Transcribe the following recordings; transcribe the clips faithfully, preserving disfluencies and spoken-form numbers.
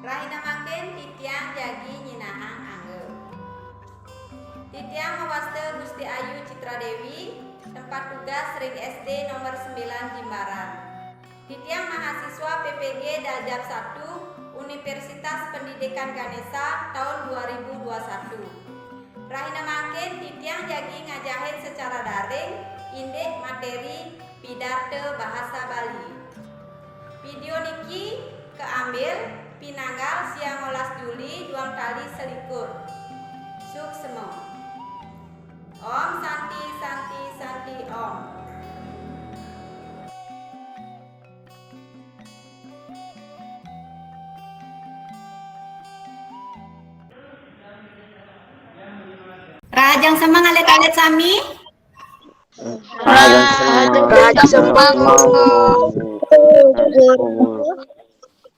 Rahina mangkin titiang jagi nyinahang angga. Titiang mawasta Gusti Ayu Citra Dewi, tempat tugas ring S D nomor sembilan Jimbaran. Titiang mahasiswa P P G Daljab satu Universitas Pendidikan Ganesha tahun dua ribu dua satu. Rahina mangkin titiang jagi ngajahin secara daring indik materi pidarta bahasa Bali. Video niki kaambil pinanggal siang olas Juli duang tali selikur. Suksema. Om Santi, Santi, Santi, Om. Rahajeng semeng alit-alit sami. Rahajeng semeng. Rahajeng semeng.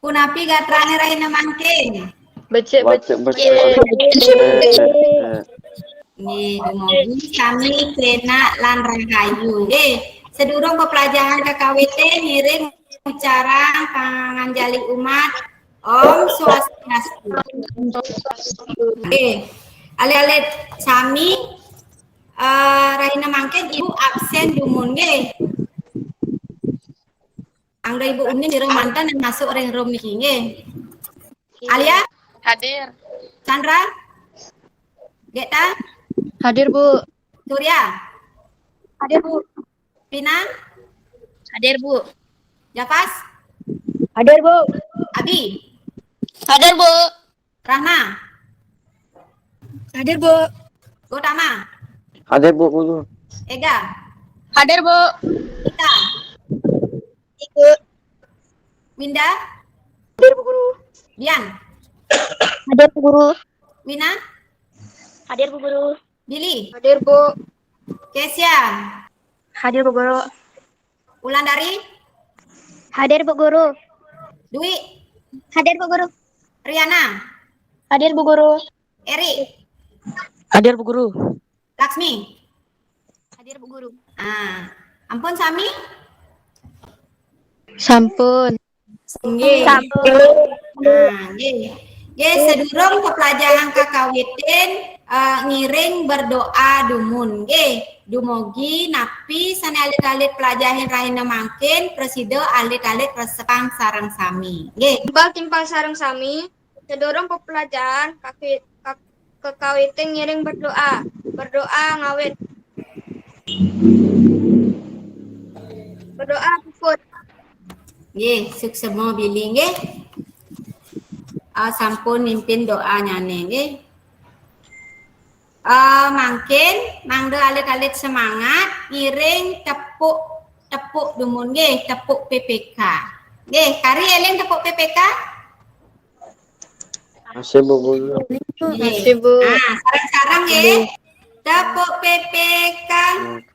Punapi gatrané rahina mangkin? Becik, becik, becik. Nggih, dumugi sami kénak lan rahayu. Nggih, sadurung peplajahan kakawitin, ngiring ngucarang panganjali umat. Om Swastiastu. Nggih, alit-alit sami, eh, rahina mangkin Ibu absén dumun nggih. Mangda Ibu uning sira manten yang masuk ring room niki nggih. Alia? Hadir. Chandra? Geta? Hadir, Bu. Surya? Hadir, Bu. Pina? Hadir, Bu. Jafas? Hadir, Bu. Abi? Hadir, Bu. Rahma? Hadir, Bu. Gotama? Hadir, Bu Guru. Ega? Hadir, Bu. Ika? Ikut. Winda? Hadir, Bu Guru. Dian? Hadir, Bu Guru. Wina? Hadir, Bu Guru. Billy? Hadir, Bu. Kesia? Hadir, Bu Guru. Wulandari? Hadir, Bu Guru. Dwi? Hadir, Bu Guru. Riana? Hadir, Bu Guru. Eri? Hadir, Bu Guru. Laksmi? Hadir, Bu Guru. Ah, ampun sami? Sampun. Nggih. Sampun. Nah, nggih. Nggih, sadurung peplajahan kakawitin, eh, ngiring berdoa dumun. Nggih, dumugi napi sané alit-alit pelajahin rahina mangkin, prasida alit-alit resepang sareng sami. Nggih. Timpal-timpal sareng sami, sadurung peplajahan kaki-, kak-, kakawitin ngiring berdoa. Berdoa ngawit. Berdoa puput. Nggih, suksema Billy nggih. Ah, sampun mimpin doanyané nggih. Ah, mangkin mangda alit-alit semangat ngiring tepuk, tepuk dumun nggih, tepuk P P K. Nggih, kari éling tepuk P P K? Masih, Bu Guru. Nggih. Masih, Bu. Ah, sareng-sareng nggih. Tepuk P P K.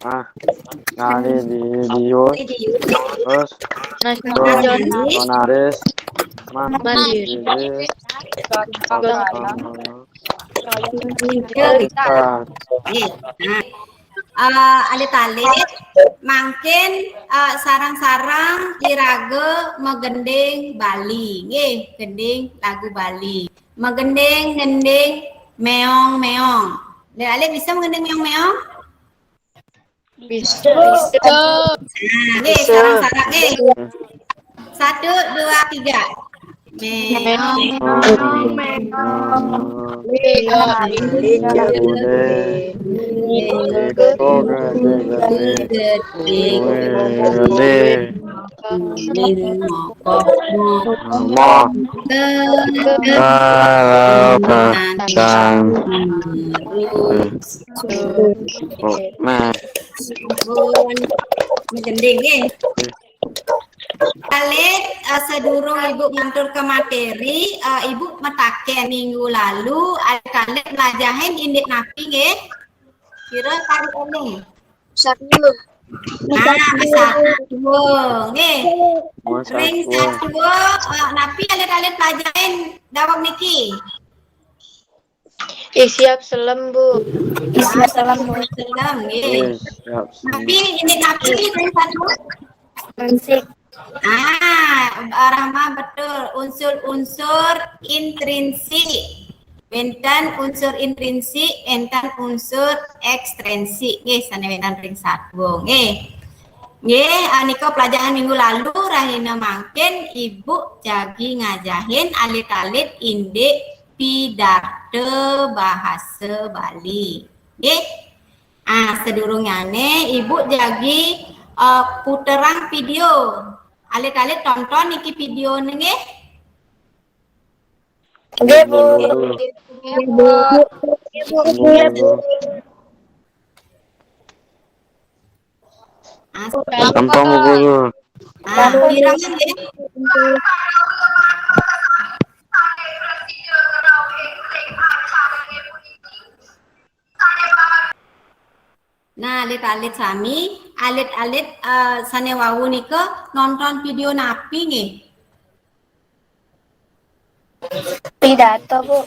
Ah, nari di Dio. Di Dio. Terus, Nasionalis. Nasionalis. Mandiri. Nggih. Nah. Eh, alit-alit, mangkin, eh, sareng-sareng iraga magending Bali, nggih, gending lagu Bali. Magending, ngending, méong-méong. Alit-alit bisa magending méong-méong? Bisa. Nah, nggih, sareng-sareng, nggih. Satu, dua, tiga. Meong, meong, meong. Nah. Gending, nggih. Alit, eh, sadurung Ibu ngantur ke materi, eh, Ibu mataken minggu lalu, alit-alit melajahin indik napi, nggih? Kira kari eling. Satu. Nah, satu, nggih. Ring satu, eh, napi alit-alit melajahin daweg niki? Ih, siap selem, Bu. Ih, siap selem, Bu. Selem, nggih. Ih, siap selem. Napi, indik napi, ring satu? Musik. Ah, Rahma betul. Unsur-unsur intrinsik. Wénten unsur intrinsik, wénten unsur ékstrinsik. Nggih, sané wénten ring satwa. Nggih. Nggih, ah, nika pelajaran minggu lalu, rahina mangkin Ibu jagi ngajahin alit-alit indik pidarta bahasa Bali. Nggih. Ah, sedurungnyané Ibu jagi, eh, puterang video. Alit-alit tonton niki video nggih. Nggih, Bu. Nggih, Bu. Ah, sampun, Bu Guru. Ah, pirengang nggih. Nah, alit-alit sami, alit-alit, eh, sané wau nika nonton video napi nggih? Pidato, Bu.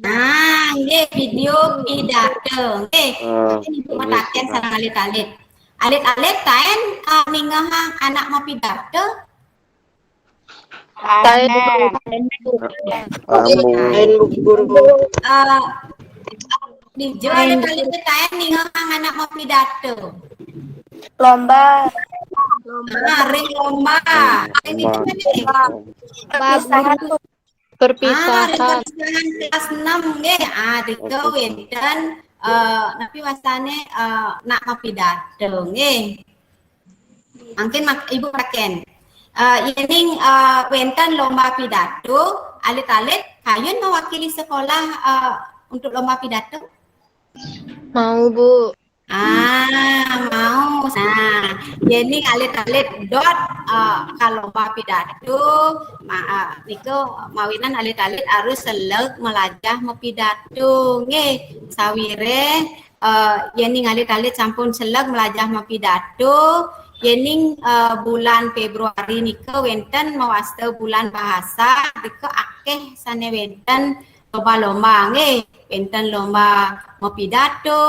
Nah, nggih, video pidato. Nggih. Mangkin Ibu mataken sareng alit-alit. Alit-alit taén, eh, ningehang anak mapidato? Taén, Bu. Taén, Bu Guru. Eh, dija alit-alit taén ningehang anak mapidato? Lomba. Ah, ring lomba. Ring dija nih? Perpisahan, Bu. Ah, ring perpisahan kelas enam nggih. Ah, dija wénten, eh, napi wastané, eh, nak mapidato nggih. Mangkin mak-, Ibu mataken. Eh, yéning, eh, wénten lomba pidato, alit-alit kayun mewakili sekolah, eh, untuk lomba pidato? Mau, Bu. Ah, mau. Nah, yéning alit-alit dot, eh, ka lomba pidato, ma-, eh, niku mawinan alit-alit harus seleg melajah mapidato. Nggih, sawiréh, eh, yéning alit-alit sampun seleg melajah mapidato, yéning, eh, bulan Fébruari nika wénten mawasta bulan bahasa, nika akéh sané wénten lomba-lomba nggih, wénten lomba mapidato,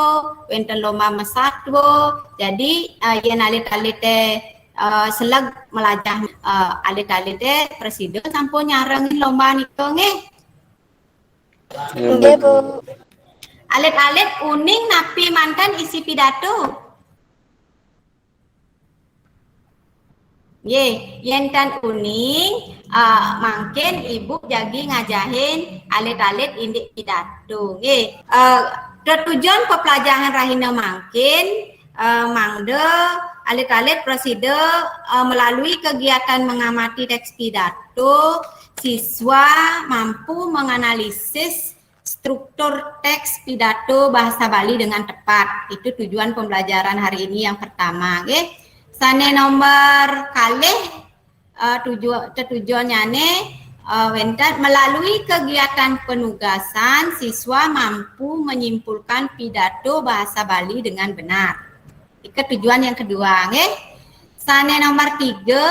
wénten lomba masatwa. Jadi, eh, yén alit-alité, eh, seleg melajah, eh, alit-alité prasida sampun nyarengin lomba nika nggih. Nggih, Bu. Alit-alit uning napi manten isi pidato? Nggih, yén tan uning, eh, mangkin Ibu jagi ngajahin alit-alit indik pidato. Nggih, eh, tetujon pepelajahan rahina mangkin, eh, mangda alit-alit prasida, eh, melalui kegiatan mengamati teks pidato, siswa mampu menganalisis struktur teks pidato bahasa Bali dengan tepat. Itu tujuan pembelajaran hari ini yang pertama, nggih. Sané nomor kalih, eh, tuju-, tetujonnyane, eh, wénten melalui kegiatan penugasan siswa mampu menyimpulkan pidato bahasa Bali dengan benar. Itu tujuan yang kedua, nggih. Sané nomor tiga,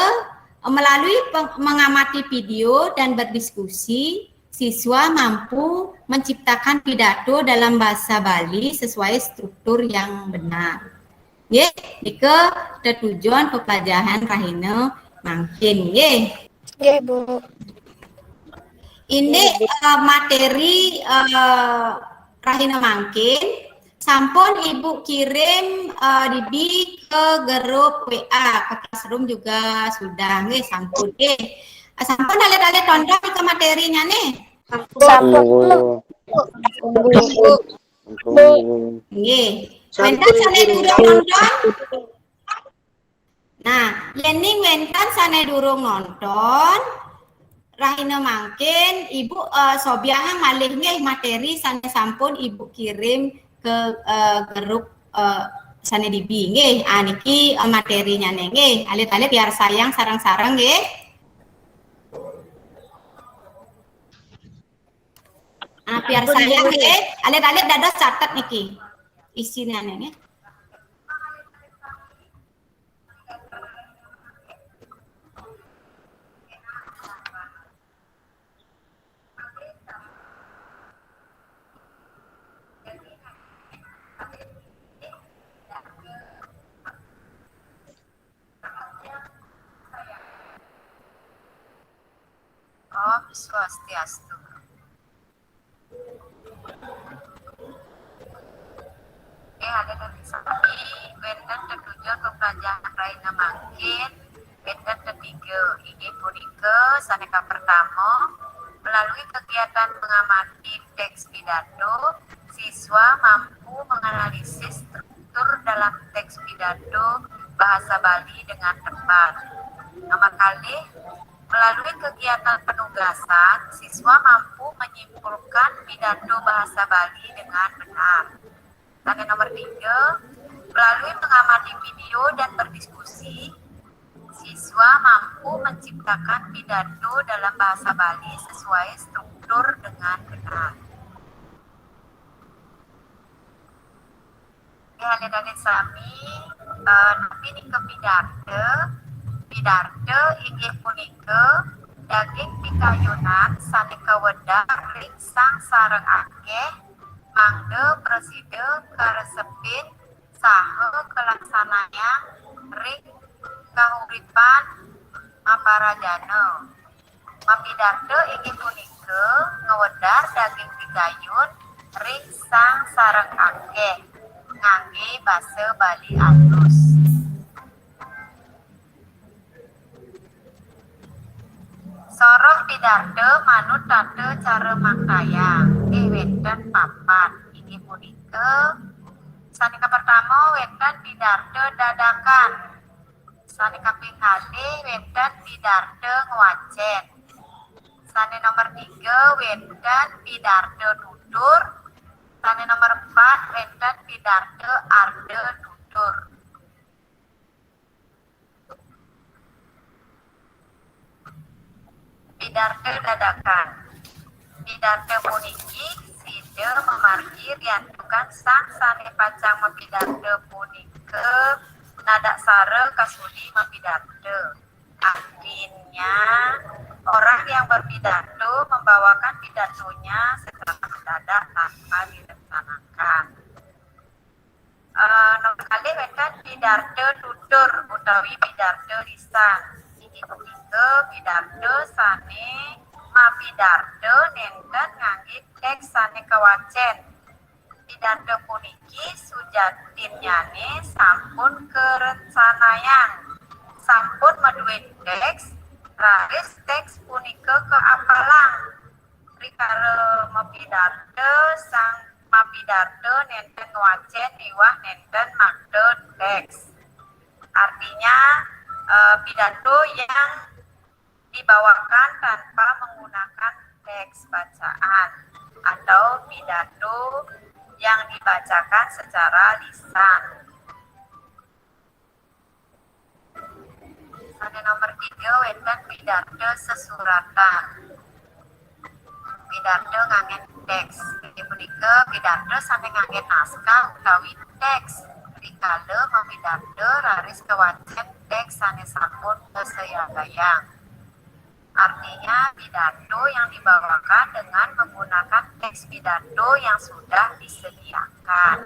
eh, melalui peng-, mengamati video dan berdiskusi, siswa mampu menciptakan pidato dalam bahasa Bali sesuai struktur yang benar. Nggih, nika tetujon pepelajahan rahina mangkin, nggih. Nggih, Bu. Ini, eh, materi, eh, rahina mangkin sampun Ibu kirim, eh, dibi ke grup W A, ke classroom juga sudah, nggih, sampun, nggih. Eh, sampun alit-alit tonton ke materinya nih? Sampun. Sampun. Nggih. Wénten sané durung nonton? Nah, yéning wénten sané durung nonton, rahina mangkin Ibu, eh, sobiahang malih nggih materi sané sampun Ibu kirim ke, eh, grup, eh, sané dibi nggih. Ah, niki, eh, materinya nih nggih. Alit-alit piarsayang sareng-sareng nggih. Ah, piarsayang nggih. Alit-alit dados catet niki. Isine nggih. Swastiastu. Inggih, hadirin sami, wénten tetujun pembelajaran rahina mangkin, wénten tetiga, inggih punika sané kapertama, melalui kegiatan mengamati teks pidato, siswa mampu menganalisis struktur dalam teks pidato bahasa Bali dengan tepat. Nomor kalih, melalui kegiatan penugasan, siswa mampu menyimpulkan pidato bahasa Bali dengan benar. Sané nomor tiga, melalui mengamati video dan berdiskusi, siswa mampu menciptakan pidato dalam bahasa Bali sesuai struktur dengan benar. Inggih, hadirin sami, eh, napi nika pidarta? Pidarta inggih punika daging pikayunan sané kawedar ring sang sareng akéh, mangda prasida karesepin saha kalaksanayang ring kahuripan aparajana. Mapidarta inggih punika ngwedar daging pikayun ring sang sareng akéh nganggé basa Bali alus. Soroh pidarta manut tata cara maktayang, inggih wénten papat, inggih punika, sané kapertama wénten pidarta dadakan. Sané kaping kalih wénten pidarta ngwacén. Sané nomor tiga wénten pidarta tutur. Sané nomor empat wénten pidarta arda tutur. Pidarta dadakan. Pidarta puniki sida mamargi riantukan sang sané pacang mapidarta punika nadaksara kasudi mapidarta. Artinya, orang yang berpidato membawakan pidatonya secara mendadak tanpa direncanakan. Eh, nomor kalih wénten pidarta tutur utawi pidarta lisan. Inggih punika pidarta sané mapidarta nénten nganggé teks sané kawacén. Pidarta puniki sujatinnyané sampun karencanayang, sampun madué teks, raris teks punika kaapalang. Rikala mapidarta, sang mapidarta nénten ngwacén miwah nénten makta teks. Artinya, eh, pidato yang dibawakan tanpa menggunakan teks bacaan atau pidato yang dibacakan secara lisan. Sané nomor tiga wénten pidarta sesuratan. Pidarta nganggén teks. Inggih punika pidarta sané nganggén naskah utawi teks. Rikala mapidarta raris kawacén teks sané sampun kasayagayang. Artinya, pidato yang dibawakan dengan menggunakan teks pidato yang sudah disediakan.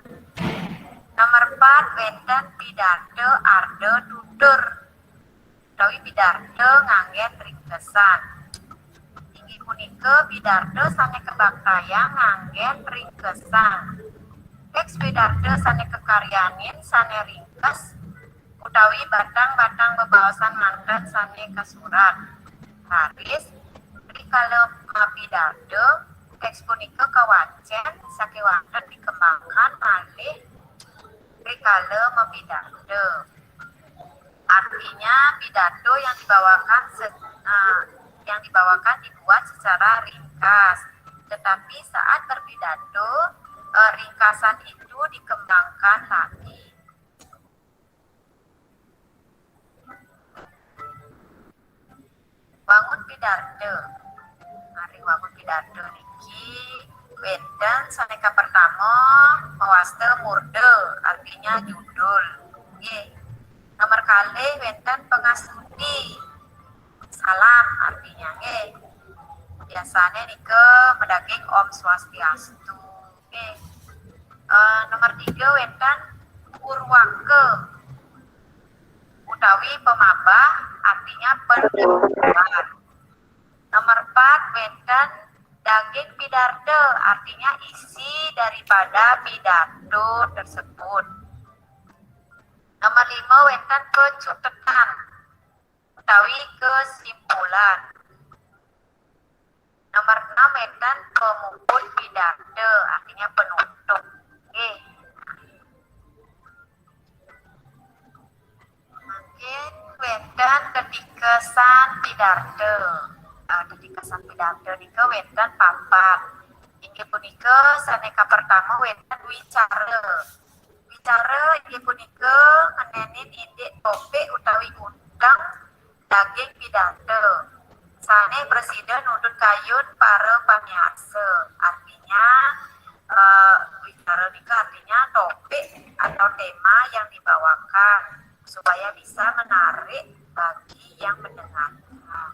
Nomor empat, wénten pidarta arda tutur utawi pidarta nganggén ringkesan. Inggih punika pidarta sané kabaktayang nganggén ringkesan. Teks pidarta sané kakaryanin sané ringkes utawi batang-batang bebaosan manten sané kasurat. Raris, rikala mapidarta, teks punika kawacén sakéwanten dikembangkan malih rikala mapidarta. Artinya, pidato yang dibawakan se- eh, yang dibawakan dibuat secara ringkas. Tetapi saat berpidato, eh, ringkasan itu dikembangkan lagi. Wangun pidarta. Ari wangun pidarta niki wénten sané kapertama mawasta murda, artinya judul. Nggih. Nomor kalih wénten pangastuni. Salam artinya nggih. Biasané nika madaging Om Swastiastu. Nggih. Eh, nomor tiga wénten purwaka utawi pamabah, artinya pengabar. Nomor empat, wénten daging pidarta, artinya isi daripada pidato tersebut. Nomor lima, wénten pecutetan utawi kesimpulan. Nomor enam, wénten pemuput pidarta, artinya penutup. Nggih. Mangkin wénten tetikesan pidarta. Ah, tetikesan pidarta nika wénten papat. Inggih punika sané kapertama wénten wicara. Wicara inggih punika ngenénin indik topik utawi unteng daging pidarta. Sané prasida nuntut kayun para pamiarsa. Artinya, eh, wicara nika artinya topik atau tema yang dibawakan supaya bisa menarik bagi yang mendengarkan.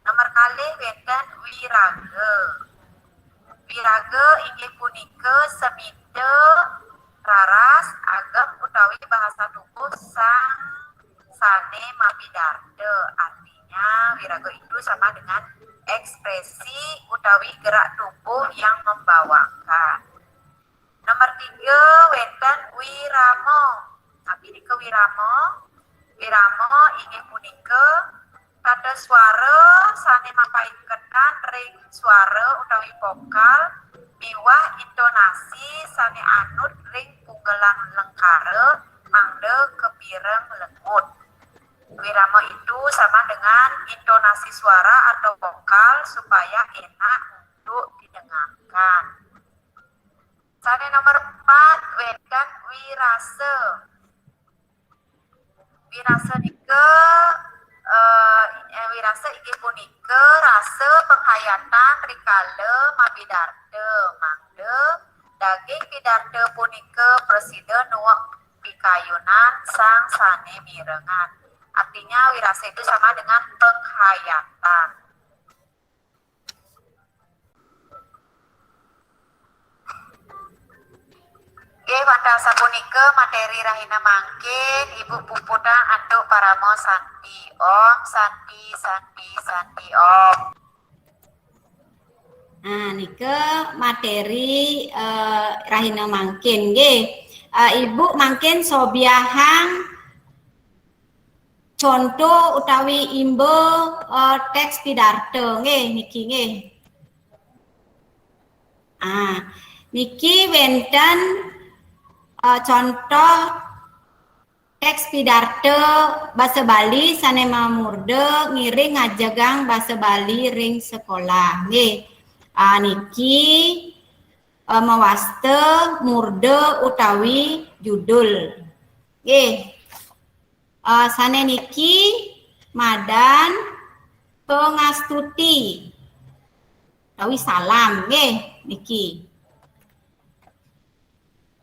Nomor kalih wénten wiraga. Wiraga inggih punika semita raras agem utawi bahasa tubuh sang sané mapidarta. Artinya, wiraga itu sama dengan ekspresi utawi gerak tubuh yang membawakan. Nomor tiga, wénten wirama. Napi nika wirama? Wirama inggih punika tata suara sané mapaiketan ring suara utawi vokal miwah intonasi sané anut ring punggelang lengkara mangda kapireng lengut. Wirama itu sama dengan intonasi suara atau vokal supaya enak untuk didengarkan. Sané nomor empat, wénten wirasa. Wirasa nika, eh, eh, wirasa inggih punika rasa penghayatan rikala mapidarta, mangda daging pidarta punika prasida nuek pikayunan sang sané mirengang. Artinya, wirasa itu sama dengan penghayatan. Nggih, wantah sapunika materi rahina mangkin, Ibu puputang antuk parama santi. Om Santi, Santi, Santi Om. Nah, nika materi, eh, rahina mangkin nggih. Eh, Ibu mangkin sobiahang contoh utawi imba, eh, teks pidarta nggih niki nggih. Ah, niki wénten, eh, contoh teks pidarta basa Bali sané mamurda ngiring ngajegang basa Bali ring sekolah nggih. Ah, niki, eh, mawasta murda utawi judul. Nggih. Eh, sané niki madan pangastuti utawi salam nggih niki.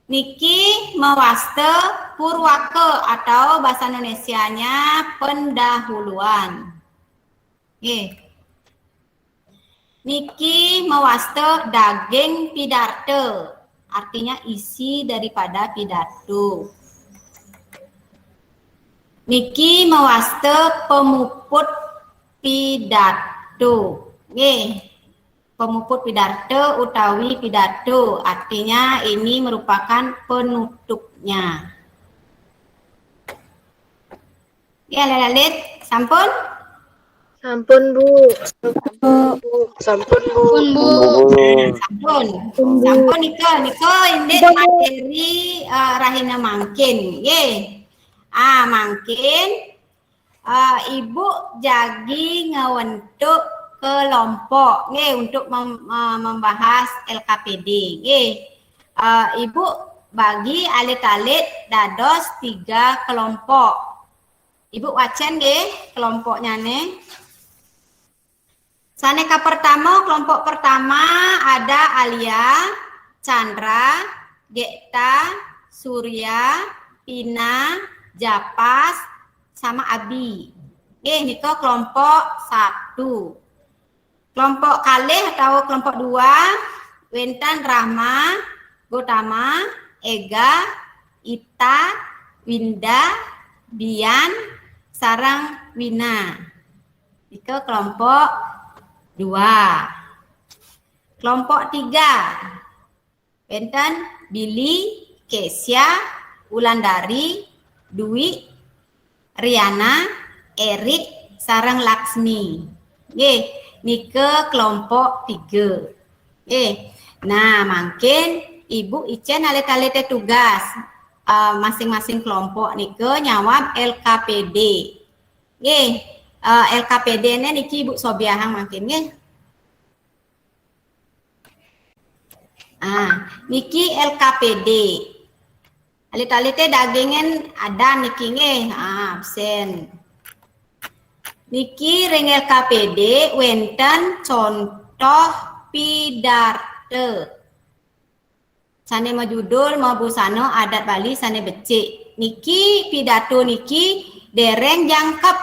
Niki mawasta purwaka atau bahasa Indonesianya pendahuluan. Nggih. Niki mawasta daging pidarta, artinya isi daripada pidato. Niki mawasta pemuput pidato. Nggih. Pemuput pidarta utawi pidato, artinya ini merupakan penutupnya. Ya, Lalit, sampun? Sampun, Bu. Sampun, Bu. Sampun, Bu. Sampun. Sampun, nika, nika indik materi, eh, rahina mangkin. Nggih. Ah, mangkin, eh, Ibu jagi ngawentuk kelompok, nggih, untuk mem-, eh, membahas L K P D, nggih. Eh, Ibu bagi alit-alit dados tiga kelompok. Ibu wacén nggih kelompoknyané. Sané kapertama, kelompok pertama ada Alia, Chandra, Gekta, Surya, Pina, Japas, sama Abi. Nggih, nika kelompok satu. Kelompok kalih atau kelompok dua, wénten Rahma, Gotama, Ega, Ita, Winda, Dian, sareng Wina. Nika kelompok dua. Kelompok tiga. Wénten Billy, Kesia, Wulandari, Dwi, Riana, Erik, sareng Laksmi. Nggih, nika kelompok tiga. Nggih. Nah, mangkin Ibu icén alit-alité tugas, eh, masing-masing kelompok nika nyawab L K P D. Nggih, eh, L K P D-né niki Ibu sobiahang mangkin nggih. Ah, niki L K P D. Alit-alité dagingin ada niki nggih. Ah, absen. Niki ring L K P D wénten contoh pidarta. Sané majudul mabusana adat Bali sané becik. Niki pidato niki déréng jangkep.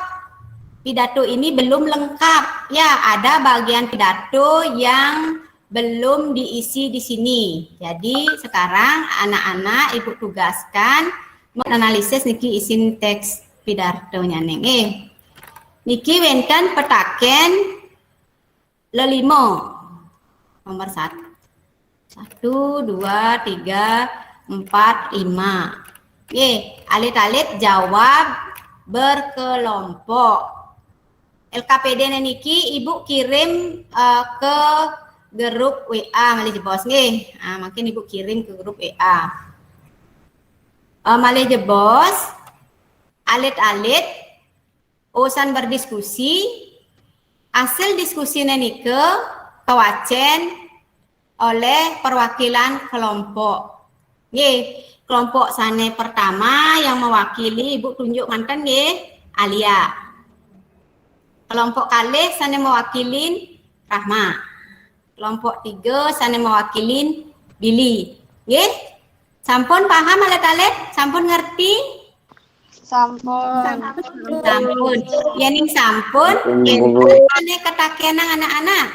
Pidato ini belum lengkap. Ya, ada bagian pidato yang belum diisi di sini. Jadi sekarang anak-anak Ibu tugaskan menganalisis niki isin teks pidartonya nggih. Niki wénten petakén lelima. Nomor satu. Satu, dua, tiga, empat, lima. Nggih, alit-alit jawab berkelompok. L K P D-né niki Ibu kirim, eh, ke grup W A malih jebos nggih. Ah, mangkin Ibu kirim ke grup W A. Eh, malih jebos, alit-alit usan berdiskusi, hasil diskusiné nika kawacén oleh perwakilan kelompok. Nggih, kelompok sané pertama yang mewakili Ibu tunjuk manten nggih, Alia. Kelompok kalih sané mewakilin Rahma. Kelompok tiga sané mewakilin Billy. Nggih? Sampun paham alit-alit? Sampun ngerti? Sampun. Sampun. Yéning sampun, sané ketakénang anak-anak.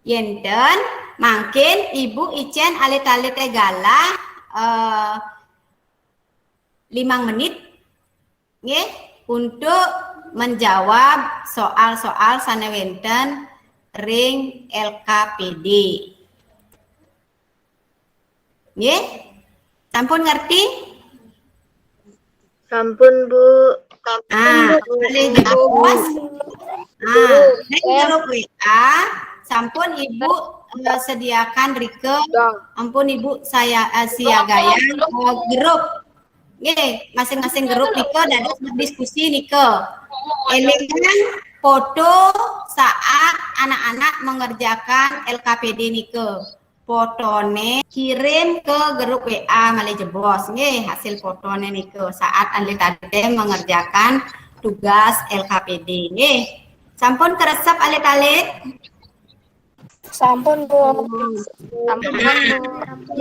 Yénten, mangkin Ibu icén alit-alité galah, eh, limang menit, nggih, untuk menjawab soal-soal sané wénten ring L K P D. Nggih? Sampun ngerti? Sampun, Bu. Ah, malih jebos. Ah, ring grup W A sampun Ibu, eh, sediakan rika, ampun Ibu saya, eh, siagayang, eh, grup. Nggih, masing-masing grup nika dados berdiskusi nika. Élingang foto saat anak-anak mengerjakan L K P D nika. Fotoné kirim ke grup W A malih jebos nggih, hasil fotoné nika saat alit-alité mengerjakan tugas L K P D nggih. Sampun keresep alit-alit? Sampun, Bu. Sampun, Bu.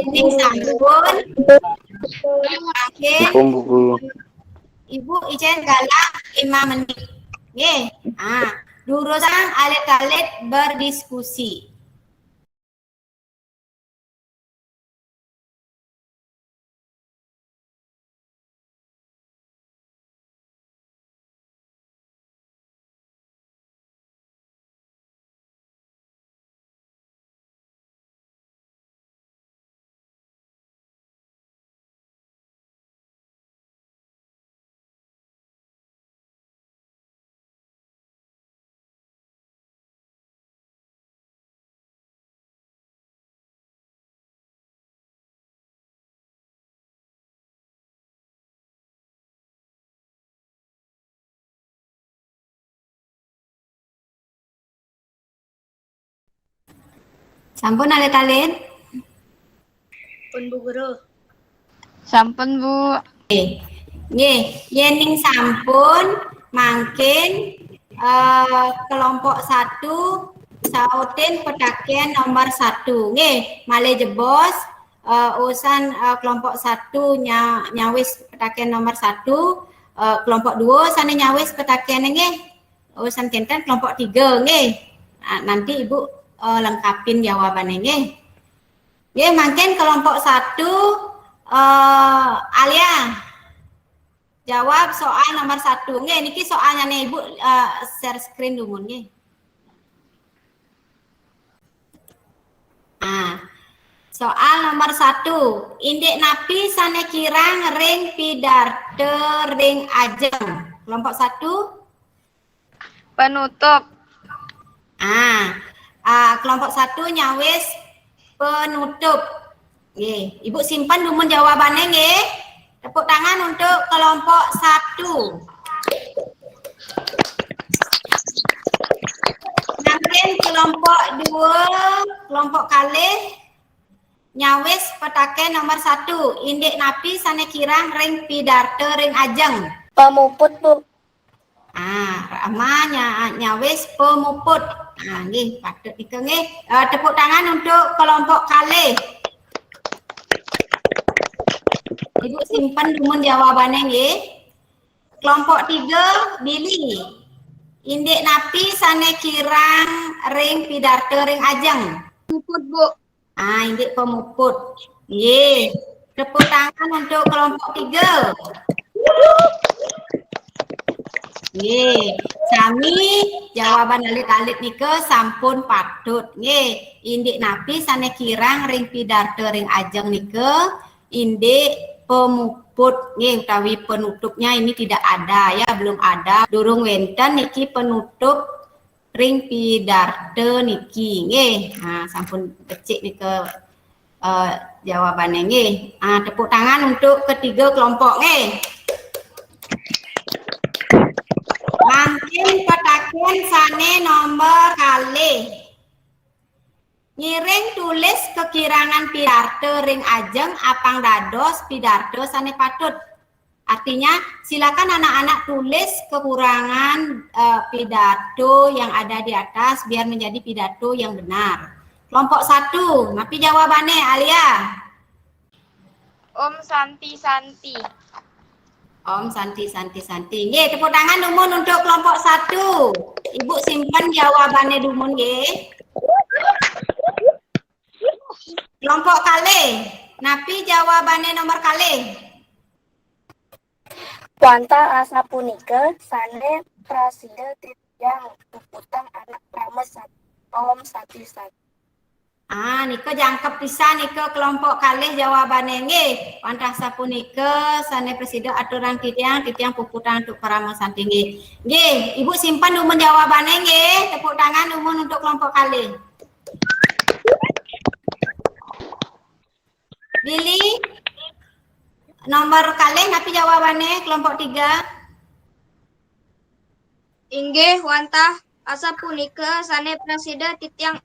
Ini sampun. Mangkin Sampun, Bu Guru. Ibu icén galah lima menit. Nggih. Ah, durusang alit-alit berdiskusi. Sampun alit-alit? Pun, Bu Guru. Sampun, Bu. Nggih, nggih, yéning sampun mangkin, eh, kelompok satu sautin petakén nomor satu. Nggih, malih jebos, eh, usan, eh, kelompok satu nya-, nyawis petakén nomor satu, eh, kelompok dua sané nyawis petakén nggih. Usan kénten kelompok tiga nggih. Ah, nanti Ibu, eh, lengkapin jawabannya nggih. Nggih, mangkin kelompok satu, eh, Alia. Jawab soal nomor satu. Nggih, niki soalnya nih Ibu, eh, share screen dulu nggih. Ah, soal nomor satu. Indik napi sane kirang ring pidarta ring ajeng? Kelompok satu? Penutup. Ah, ah, kelompok satu nyawis penutup. Nggih, Ibu simpen dumun jawabane nggih. Tepuk tangan untuk kelompok satu. Mangkin kelompok dua, kelompok kalih nyawis petake nomor satu. Indik napi sane kirang ring pidarta ring ajeng? Pemuput, Bu. Ah, Rama nya-, nyawis pemuput. Ah, nggih, patut nika nggih. Eh, tepuk tangan untuk kelompok kalih. Ibu simpen dumun jawabane nggih. Kelompok tiga, Billy. Indik napi sane kirang ring pidarta ring ajeng? Puput, Bu. Ah, indik pemuput. Nggih. Tepuk tangan untuk kelompok tiga. Nggih. Sami jawaban alit-alit nika sampun patut. Nggih. Indik napi sane kirang ring pidarta ring ajeng nika? Indik pemuput. Nggih, utawi penutupnya ini tidak ada ya, belum ada. Durung wenten niki penutup ring pidarta niki. Nggih. Nah, sampun becik nika, eh, jawabane nggih. Ah, tepuk tangan untuk ketiga kelompok nggih. Mangkin petaken sane nomor kalih. Ngiring tulis kekirangan pidarta ring ajeng apang dados pidarta sane patut. Artinya, silakan anak-anak tulis kekurangan, eh, pidato yang ada di atas biar menjadi pidato yang benar. Kelompok satu, napi jawabane, Alia? Om Santi Santi. Om Santi Santi Santi. Nggih, tepuk tangan dumun untuk kelompok satu. Ibu simpen jawabane dumun nggih. Kelompok kalih. Napi jawabane nomor kalih? Wantah asapunika sane prasida titiang puputang anak parama sat-, Om Santi Santi. Ah, nika jangkep pisan nika kelompok kalih jawabane nggih. Wantah sapunika sane prasida aturang titiang, titiang puputang antuk parama santi nggih. Nggih, Ibu simpen dumun jawabane nggih. Tepuk tangan dumun untuk kelompok kalih. Billy, nomor kalih napi jawabane kelompok tiga? Inggih, wantah asapunika sane prasida titiang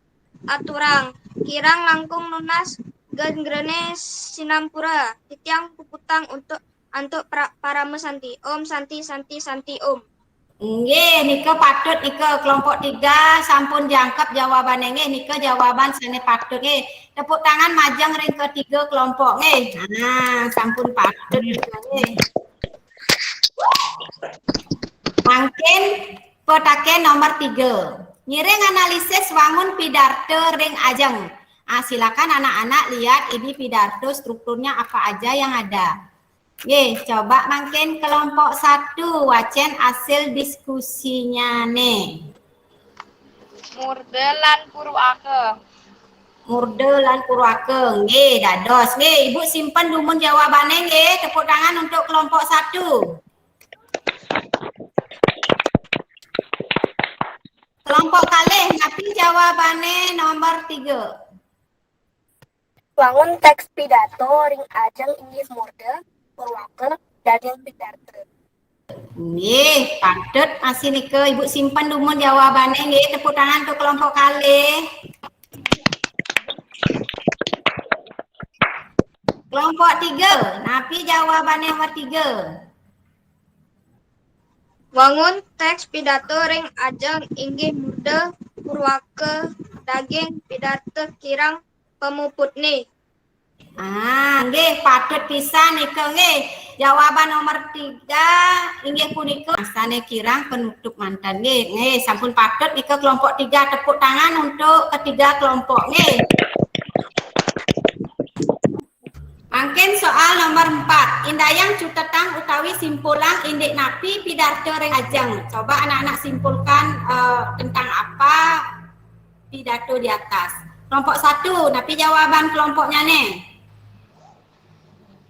aturang. Kirang langkung nunas gengrene sinampura. Titiang puputang untuk antuk pra-, parama santi. Om Santi Santi Santi Om. Nggih, nika patut nika kelompok tiga sampun jangkep jawabane nggih, nika jawaban sane patut nggih. Tepuk tangan majeng ring ketiga kelompok nggih. Nah, sampun patut nika nggih. Mangkin petake nomor tiga. Ngiring analisis wangun pidarta ring ajeng. Ah, silakan anak-anak lihat ini pidarta strukturnya apa aja yang ada. Nggih, coba mangkin kelompok satu, wacen hasil diskusinya nih. Murda lan Purwaka. Murda lan Purwaka. Nggih, dados. Nggih, Ibu simpen dumun jawabane nggih. Tepuk tangan untuk kelompok satu. Kelompok kalih, napi jawabane nomor tiga? Wangun teks pidato ring ajeng inggih murda, purwaka, daging pidarta. Nggih, patut masih nika Ibu simpen dumun jawabane nggih, tepuk tangan untuk kelompok kalih. Kelompok tiga, napi jawabane nomor tiga? Wangun teks pidato ring ajeng inggih murda, purwaka, daging pidarta, kirang pamuputne. Ah, nggih, patut pisan nika nggih. Jawaban nomor tiga inggih punika sane kirang penutup manten nggih. Nggih, sampun patut nika kelompok tiga, tepuk tangan untuk ketiga kelompok nggih. Mangke Soal nomor empat. Indayang cutetang utawi simpulang indik napi pidarta ring ajeng. Coba anak-anak simpulkan, eh, tentang apa pidato di atas. Kelompok satu, napi jawaban kelompoknyane?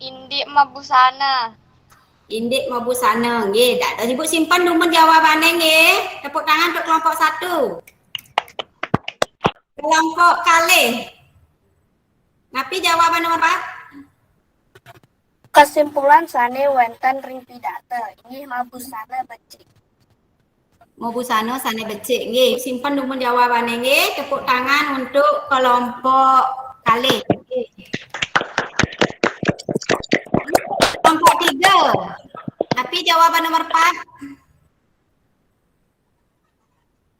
Indik mabusana. Indik mabusana, nggih. Dah, ibu simpen dumun jawabane, nggih. Tepuk tangan untuk kelompok satu. Kelompok kalih. Napi jawaban nomor empat? Kesimpulan sane wenten ring pidarta inggih mabusana becik. Mabusana sane becik, nggih. Simpen dumun jawabane, nggih. Tepuk tangan untuk kelompok kalih. Nggih. Kelompok tiga. Napi jawaban nomor empat?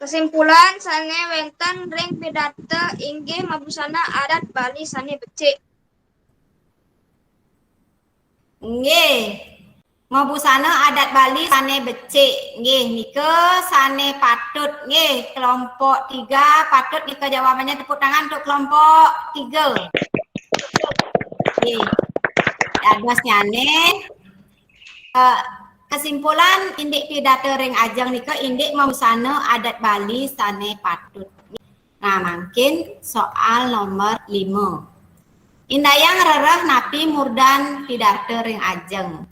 Kesimpulan sane wenten ring pidarta inggih mabusana adat Bali sane becik. Nggih. Mabusana adat Bali sane becik. Nggih, nika sane patut. Nggih, kelompok tiga patut nika jawabannya, tepuk tangan untuk kelompok tiga. Nggih. Dadosnyane, eh, kesimpulan indik pidarta ring ajeng nika indik mabusana adat Bali sane patut. Nah, mangkin soal nomor lima. Indayang rereh napi murdan pidarta ring ajeng?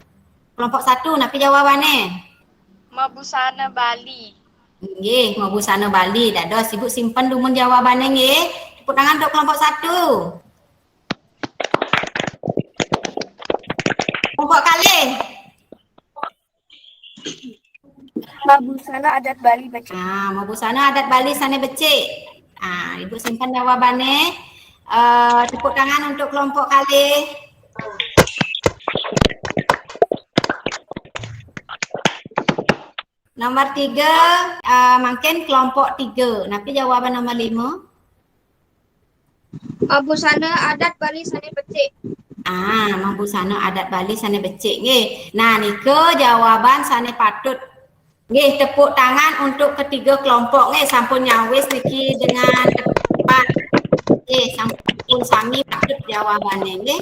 Kelompok satu, napi jawabane? Mabusana Bali. Nggih, mabusana Bali. Dados, ibu simpen dumun jawabane, nggih. Tepuk tangan untuk kelompok satu. Kelompok kalih. Mabusana adat Bali becik. Ah, mabusana adat Bali sane becik. Ah, ibu simpen jawabane. Eh, tepuk tangan untuk kelompok kalih. Nomor tiga, eh, mangkin kelompok tiga. Napi jawaban nomor lima? Mabusana adat Bali sane becik. Ah, mabusana adat Bali sane becik, nggih. Nah, nika jawaban sane patut. Nggih, tepuk tangan untuk ketiga kelompok, nggih, sampun nyawis niki dengan tepat. Nggih, sampun sami patut jawabane, nggih.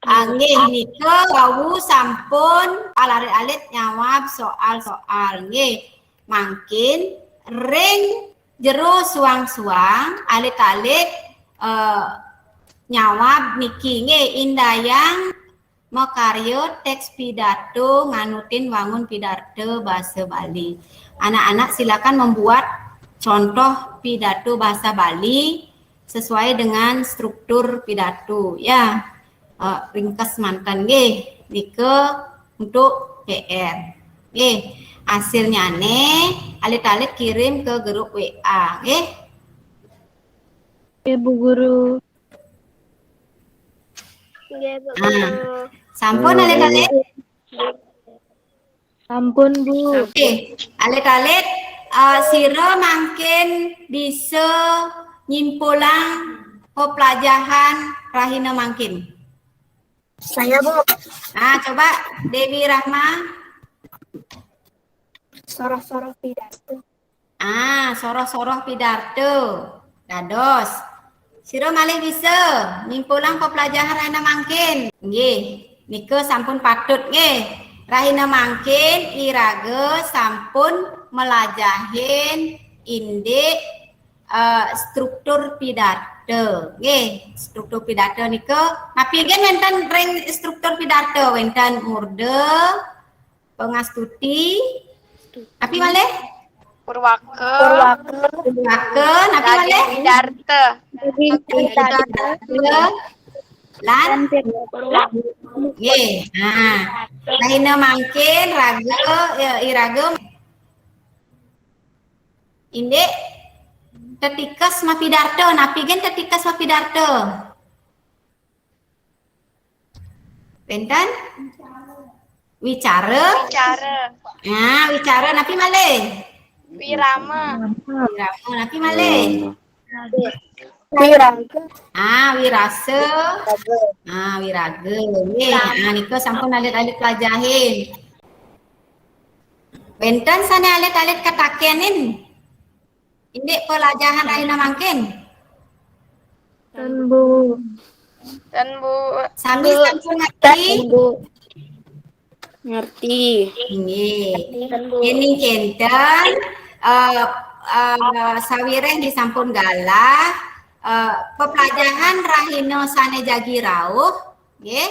Ah, nggih, nika wau sampun alit-alit nyawab soal-soal, nggih. Mangkin ring jero suang-suang, alit-alit, eh, nyawab niki, nggih, indayang makarya teks pidato nganutin wangun pidarta basa Bali. Anak-anak silakan membuat contoh pidato bahasa Bali sesuai dengan struktur pidato, ya. Eh, ringkes manten, nggih. Nika untuk P R. Nggih. Hasilnyane alit-alit kirim ke grup W A, nggih. Nggih, Bu Guru. Nggih, Bu Ah, sampun alit-alit? Sampun, Bu. Oke, alit-alit, eh, sira mangkin bisa nyimpulang peplajahan rahina mangkin. Saya, Bu. Ah, coba Dewi Rahma. Soroh-soroh pidato. Ah, soroh-soroh pidarta. Dados. Sira malih bisa nyimpulang peplajahan rahina mangkin. Nggih, nika sampun patut nggih. Rahina mangkin iraga sampun melajahin indik, eh, struktur pidarta. Nggih, struktur pidarta nika napi nggih wenten ring struktur pidarta, wenten murda, pangastuti. Napi malih? Purwaka. Purwaka. Purwaka, napi malih? Pidarta. Pidarta. Lan? Nggih. Nah, rahina mangkin raga, ya, iraga indik tetikes mapidarta. Napi gén tetikes mapidarta? Wenten? Wicara? Wicara. Nah, wicara napi malih? Wirama. Wirama napi malih? Wirangka. Ah, wirasa. Ah, wiraga. Nggih, ah, nika sampun alit-alit pelajahin. Wenten sane alit-alit katakenin? Indik pelajahan rahina mangkin? Ten, Bu. Ten, Bu. Sami sampun ngerti? Ngerti. Nggih. Ini kenten eh eh, sawiréh disampun galah eh, pepelajaran rahina sané jagi rauh, nggih.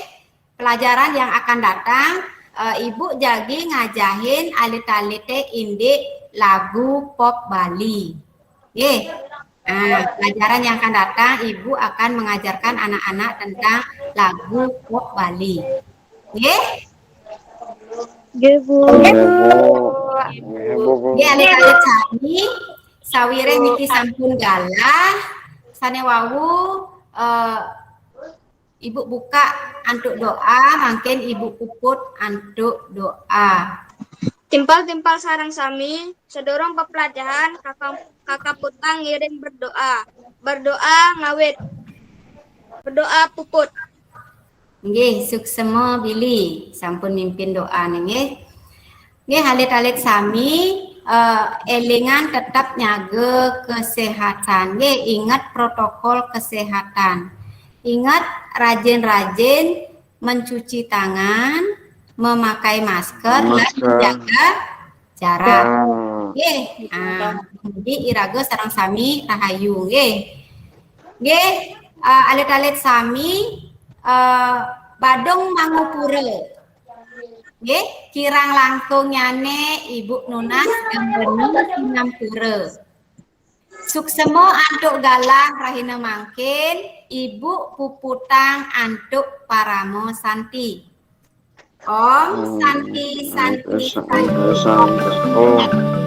Pelajaran yang akan datang eh, Ibu jagi ngajahin alit-alité indik lagu pop Bali. Nggih. Nah, pelajaran yang akan datang Ibu akan mengajarkan anak-anak tentang lagu pop Bali. Nggih? Nggih, Bu. Nggih, Bu. Nggih, Bu. Nggih, alit-alit sami, sawiréh niki sampun galah, sané wau eh, Ibu buka antuk doa, mangkin Ibu puput antuk doa. Timpal-timpal sareng sami, sedurung pepelajahan kakang kakaputang ngiring berdoa. Berdoa ngawit. Berdoa puput. Nggih, suksema Bili sampun mimpin doa nggih. Nggih, alit-alit sami eh, élingan tetap nyaga kesehatan. Nggih, ingat protokol kesehatan. Ingat rajin-rajin mencuci tangan, memakai masker, dan Masker. menjaga jarak. Ah, Nggih, ah, jadi iraga sareng sami rahayu nggih. Nggih, eh, alit-alit sami eh, Badung Mangupura. Nggih, kirang langkungnyané Ibu nunas geng geni sinampura. Suksema antuk galah rahina mangkin, Ibu puputang antuk parama santi. Om Santi Santi Santi. Santi, Santi. Oh.